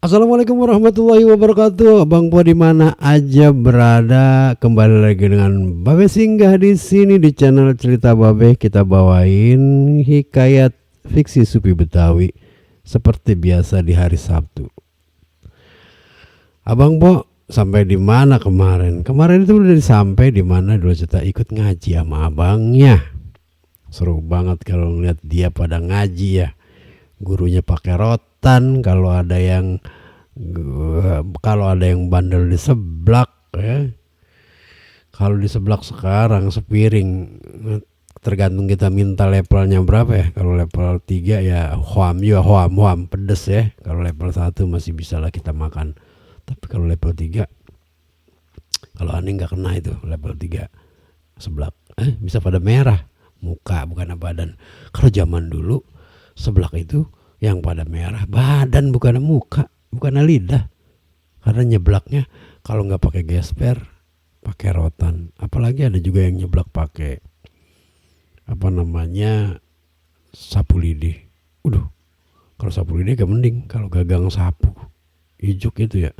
Assalamualaikum warahmatullahi wabarakatuh. Abang Po di mana aja berada, kembali lagi dengan Babe singgah di sini di channel Cerita Babe. Kita bawain hikayat fiksi Supi Betawi seperti biasa di hari Sabtu. Abang Po sampai di mana kemarin? Kemarin itu udah sampai di mana dulu cerita ikut ngaji sama abangnya. Seru banget kalau ngeliat dia pada ngaji ya. Gurunya pakai rotan, kalau ada yang bandel di seblak ya. Kalau di seblak sekarang sepiring, tergantung kita minta levelnya berapa ya. Kalau level 3 ya hoam pedes ya. Kalau level 1 masih bisa lah kita makan. Tapi kalau level 3, kalau aneh nggak kena itu level 3 seblak. Bisa pada merah muka bukan badan. Kalau zaman dulu seblak itu yang pada merah badan bukan muka, bukan lidah. Karena nyeblaknya kalau nggak pakai gesper, pakai rotan. Apalagi ada juga yang nyeblak pakai sapu lidi. Kalau sapu lidi gak mending, kalau gagang sapu ijuk itu ya.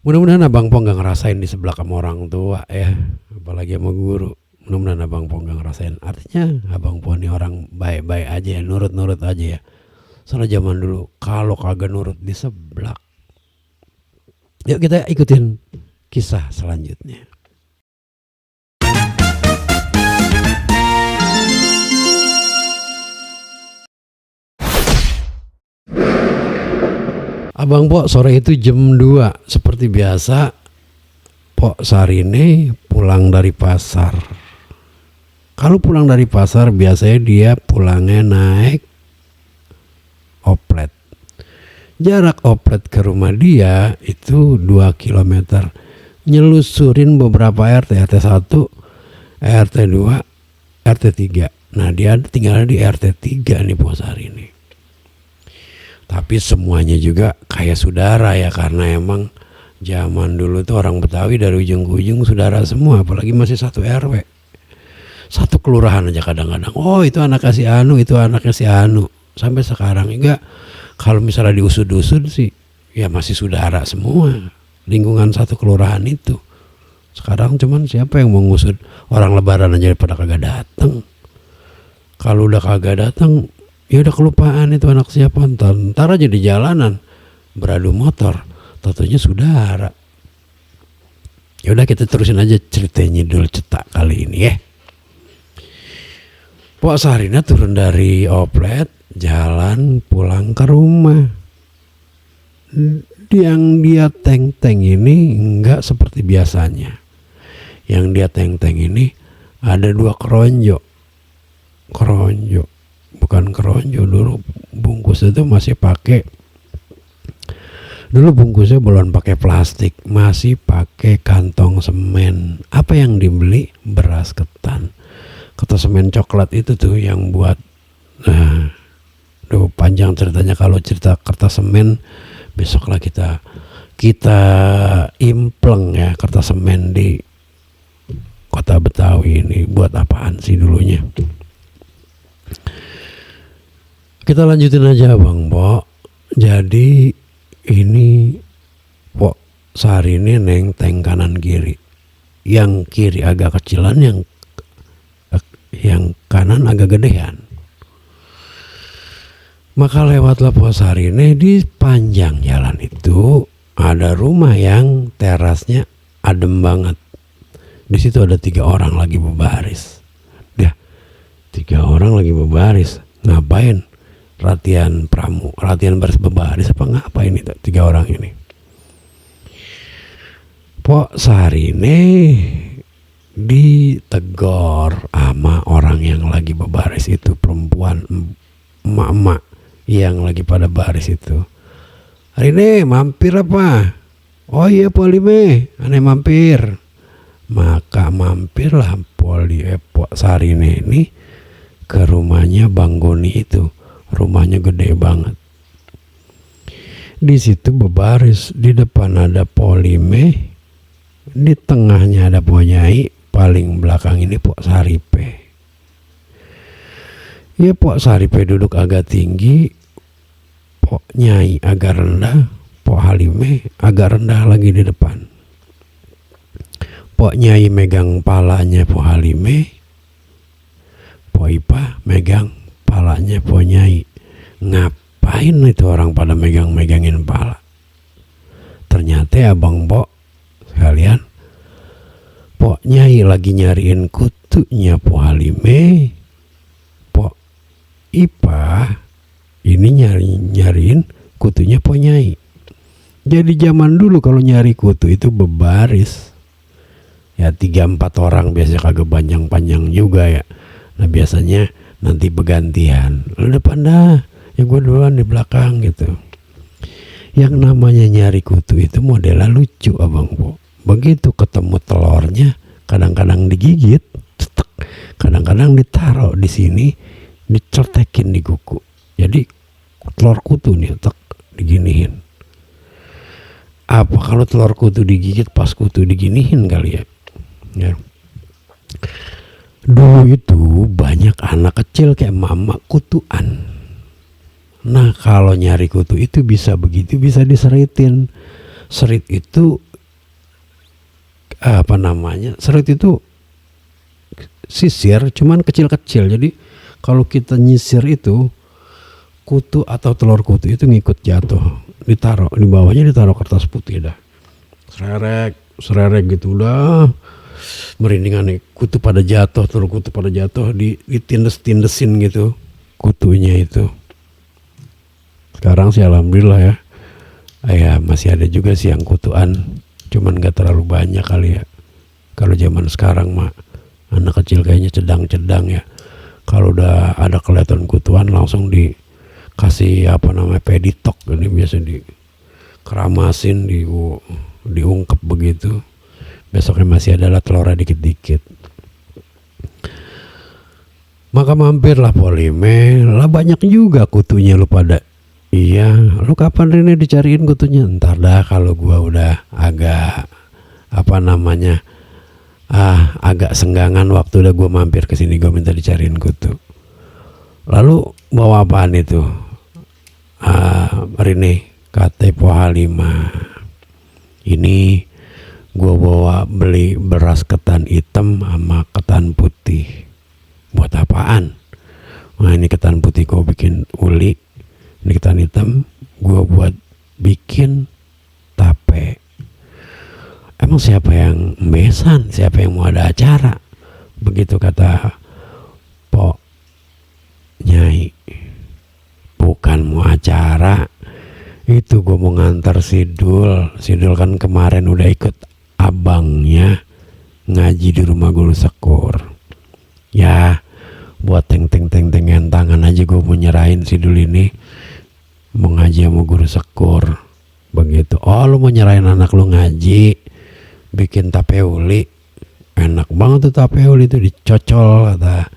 Mudah-mudahan Abang Po nggak ngerasain di sebelah sama orang tua ya, apalagi sama guru. Mudah-mudahan Abang Po nggak ngerasain. Artinya Abang Po ini orang baik-baik aja ya, nurut-nurut aja ya. Soalnya zaman dulu kalau kagak nurut di seblak. Yuk kita ikutin kisah selanjutnya. Abang Po sore itu jam 2 seperti biasa. Pok Sarine pulang dari pasar. Kalau pulang dari pasar biasanya dia pulangnya naik oplet. Jarak oplet ke rumah dia itu 2 km. Nyelusurin beberapa RT 1, RT 2, RT 3. Nah dia tinggal di RT 3 nih Pok Sarine. Tapi semuanya juga kayak saudara ya, karena emang zaman dulu tuh orang Betawi dari ujung ke ujung saudara semua, apalagi masih satu RW. Satu kelurahan aja kadang-kadang. Oh itu anaknya si Anu, itu anaknya si Anu. Sampai sekarang juga kalau misalnya diusut-usut sih ya masih saudara semua. Lingkungan satu kelurahan itu. Sekarang cuman siapa yang mau ngusut orang lebaran aja pada kagak datang. Kalau udah kagak datang ya udah kelupaan itu anak siapa. Ntar aja di jalanan beradu motor, tentunya saudara. Ya udah kita terusin aja ceritanya dulu cetak kali ini ya. Pok Sarina turun dari oplet, jalan pulang ke rumah. Yang dia teng-teng ini enggak seperti biasanya. Yang dia teng-teng ini ada 2 keronjo. Bukan keronjo, dulu bungkus itu masih pakai. Dulu bungkusnya belum pakai plastik, masih pakai kantong semen. Apa yang dibeli? Beras ketan. Kertas semen coklat itu tuh yang buat, panjang ceritanya. Kalau cerita kertas semen besoklah kita impleng ya, kertas semen di kota Betawi ini buat apaan sih dulunya. Kita lanjutin aja Bang Po. Jadi ini Pok Sarine neng teng kanan kiri. Yang kiri agak kecilan, yang kanan agak gedean. Maka lewatlah Pok Sarine, di panjang jalan itu ada rumah yang terasnya adem banget. Di situ ada 3 orang lagi berbaris. 3 orang lagi berbaris. Ngapain? Latihan baris berbaris apa ngapain itu 3 orang ini? Pok Sarine ditegor sama orang yang lagi berbaris itu, perempuan emak-emak yang lagi pada baris itu. Hari ini mampir apa? Oh iya Polime, aneh mampir. Maka mampirlah Pok Sarine ini ke rumahnya Bang Goni itu. Rumahnya gede banget. Di situ berbaris, di depan ada Polime, di tengahnya ada Pok Nyai, paling belakang ini Pok Saripe. Ya Pok Saripe duduk agak tinggi, Pok Nyai agak rendah, Pok Halime agak rendah lagi di depan. Pok Nyai megang palanya Pok Halime, Pok Ipa megang palanya Pok Nyai. Ngapain itu orang pada megangin pala? Ternyata abang Pok sekalian, Pok Nyai lagi nyariin kutunya Pok Halime, Pok Ipa ini nyariin kutunya Pok Nyai. Jadi zaman dulu kalau nyari kutu itu berbaris. Ya 3-4 orang biasanya, kagak panjang-panjang juga ya. Nah biasanya nanti bergantian. Lu depan dah, ya gue duluan di belakang gitu. Yang namanya nyari kutu itu modelnya lucu abang Po. Begitu ketemu telurnya, kadang-kadang digigit, kadang-kadang ditaruh di sini, dicetekin di kuku. Jadi telur kutu nih, diginiin. Apa kalau telur kutu digigit pas kutu diginiin kali ya? Ya. Dulu itu banyak anak kecil kayak mama kutuan. Nah kalau nyari kutu itu bisa begitu, bisa diseritin. Serit itu apa namanya? Serit itu sisir, cuman kecil-kecil. Jadi kalau kita nyisir itu, kutu atau telur kutu itu ngikut jatuh, ditaruh di bawahnya, ditaruh kertas putih dah, sererek gitu udah merindingan nih, kutu pada jatuh, telur kutu pada jatuh, ditindesin gitu kutunya itu. Sekarang sih alhamdulillah ya masih ada juga sih yang kutuan, cuman gak terlalu banyak kali ya. Kalau zaman sekarang mah anak kecil kayaknya cedang ya, kalau udah ada kelihatan kutuan langsung dikasih apa namanya peditok, ini biasa dikeramasin, diungkep begitu. Besoknya masih ada telurnya dikit-dikit. Maka mampirlah Polime, lah banyak juga kutunya lu pada. Iya, lu kapan Rene dicariin kutunya? Ntar dah kalau gua udah agak apa namanya agak senggangan waktu, udah gua mampir ke sini, gua minta dicariin kutu. Lalu bawa apaan itu? Rene kata Po Halima, ini gue bawa beli beras ketan hitam sama ketan putih. Buat apaan? Nah ini ketan putih gue bikin uli, ini ketan hitam gue buat bikin tape. Emang siapa yang besan? Siapa yang mau ada acara? Begitu kata Pok Nyai. Bukan mau acara, itu gue mau ngantar Sidul kan kemarin udah ikut abangnya ngaji di rumah Guru Sekor. Ya buat teng-tengan tangan aja gue mau nyerahin Sidul ini mau ngaji sama Guru Sekor. Begitu. Oh lu mau nyerahin anak lu ngaji, bikin tape uli, enak banget tuh tape uli itu, dicocol kata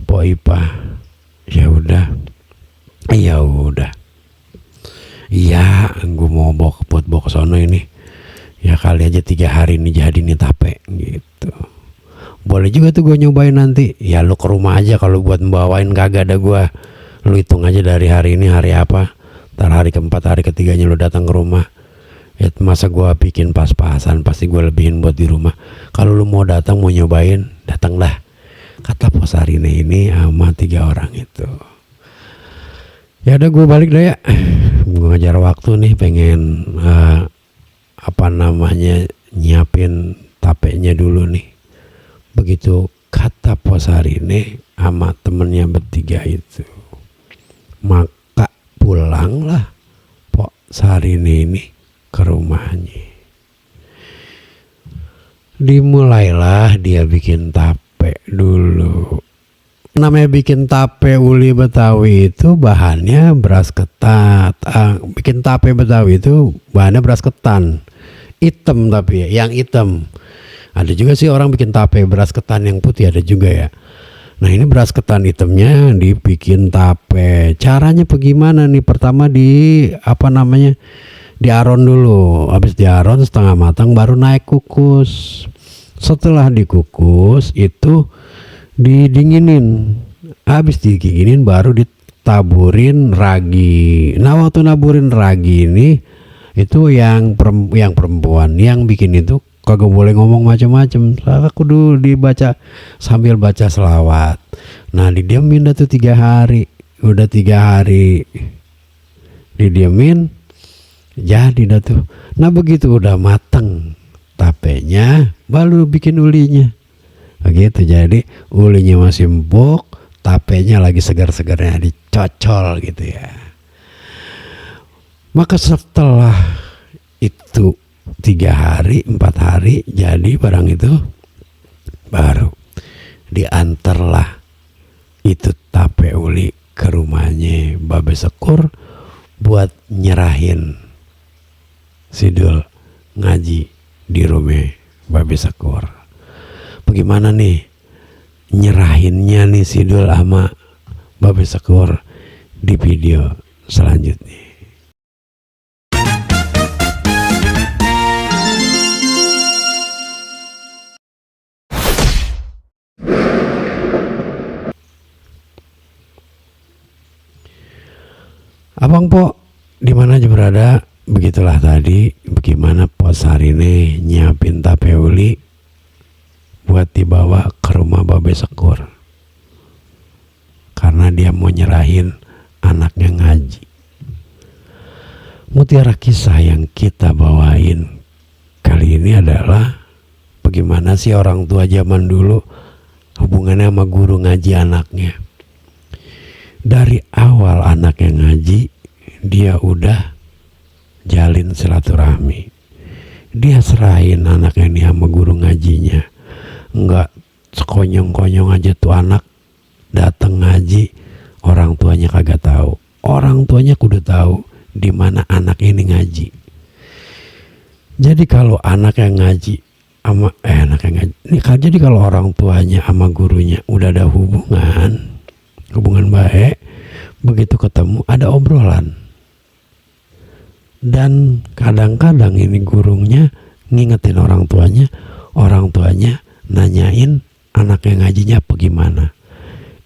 Po Ipa. Ya udah, iya gue mau bawa ke sono ini. Ya kali aja 3 hari ini jadi nih tape gitu. Boleh juga tuh gue nyobain nanti. Ya lu ke rumah aja, kalau buat bawain kagak ada gue. Lu hitung aja dari hari ini hari apa. Ntar hari keempat, hari ketiganya lu datang ke rumah. Ya masa gue bikin pas-pasan, pasti gue lebihin buat di rumah. Kalau lu mau datang, mau nyobain, datanglah. Kata Pos Sarine ini sama 3 orang itu. Ya udah gue balik dah ya. Gue ngajar waktu nih, pengen apa namanya nyiapin tapenya dulu nih. Begitu kata Pos Sarine sama temennya bertiga itu, maka pulanglah Pos Sarine ini ke rumahnya. Dimulailah dia bikin tape dulu. Namanya bikin tape uli Betawi itu bahannya beras ketan. Bikin tape Betawi itu bahannya beras ketan hitam, tapi ya, yang hitam. Ada juga sih orang bikin tape beras ketan yang putih, ada juga ya. Nah ini beras ketan hitamnya dibikin tape. Caranya bagaimana nih? Pertama diaron dulu. Habis diaron setengah matang baru naik kukus. Setelah dikukus itu didinginin. Habis didinginin baru taburin ragi. Nah waktu naburin ragi ini itu yang perempuan yang bikin itu kagak boleh ngomong macam-macam. Aku dulu dibaca sambil baca selawat. Nah didiamin dah tuh 3 hari. Udah 3 hari didiamin, jadi dah tuh. Nah begitu udah mateng tapenya, baru bikin ulinya. Begitu, jadi ulinya masih empuk, tapenya lagi segar-segarnya, dicocol gitu ya. Maka setelah itu 3 hari 4 hari jadi barang itu, baru diantarlah itu tape uli ke rumahnya Babe Sekur buat nyerahin Sidul ngaji di rumah Babe Sekur. Bagaimana nih nyerahinnya nih Sidul sama Babe Sekur di video selanjutnya. Abang Po di mana aja berada, begitulah tadi bagaimana Pos hari ini nyiapin tape uli buat dibawa ke rumah Babe Sekur karena dia mau nyerahin anaknya ngaji. Mutiara kisah yang kita bawain kali ini adalah bagaimana sih orang tua zaman dulu hubungannya sama guru ngaji anaknya. Dari awal anaknya ngaji, dia udah jalin silaturahmi. Dia serahin anaknya ini sama guru ngajinya. Enggak sekonyong-konyong aja tuh anak datang ngaji, orang tuanya kagak tahu. Orang tuanya kudu tahu di mana anak ini ngaji. Jadi kalau anak yang ngaji sama jadi kalau orang tuanya sama gurunya udah ada hubungan baik, begitu ketemu ada obrolan. Dan kadang-kadang ini gurunya ngingetin orang tuanya nanyain anaknya ngajinya apa gimana.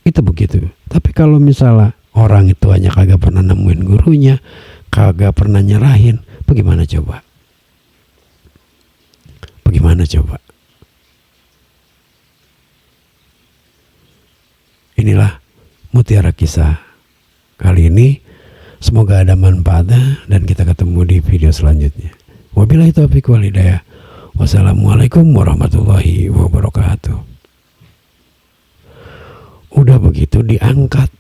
Itu begitu. Tapi kalau misalnya orang itu hanya kagak pernah nemuin gurunya, kagak pernah nyerahin, bagaimana coba? Bagaimana coba? Inilah Mutiara Kisah kali ini, semoga ada manfaatnya dan kita ketemu di video selanjutnya. Wabillahi taufiq wal hidayah. Wassalamualaikum warahmatullahi wabarakatuh. Udah begitu diangkat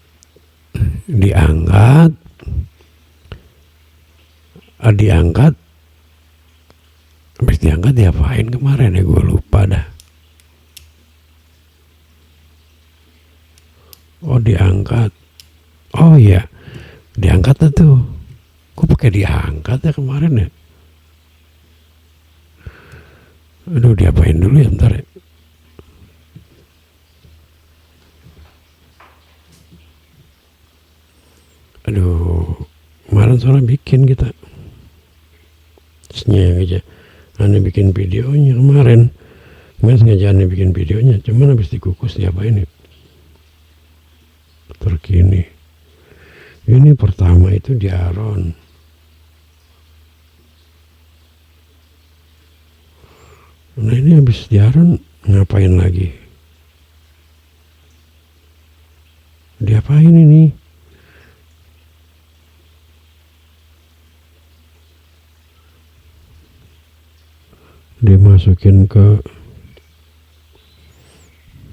habis diangkat diapain kemarin ya, gue lupa dah. Oh diangkat. Oh iya, diangkat tuh. Kok pakai diangkat ya kemarin ya? Aduh, diapain dulu ya, bentar ya. Aduh, kemarin soalnya bikin kita. Senyeng aja. Aneh bikin videonya kemarin. Kemarin sengaja aneh bikin videonya. Cuman habis dikukus diapain ya? Terkini. Ini pertama itu di Aron. Nah ini habis di Aron ngapain lagi? Diapain ini? Dimasukin ke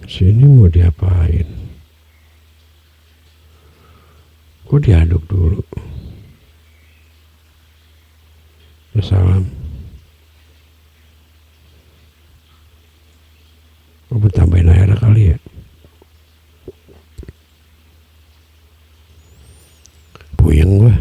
sini mau diapain? Kok diaduk dulu? Salam. Kok tambahin air kali ya? Puyeng gua.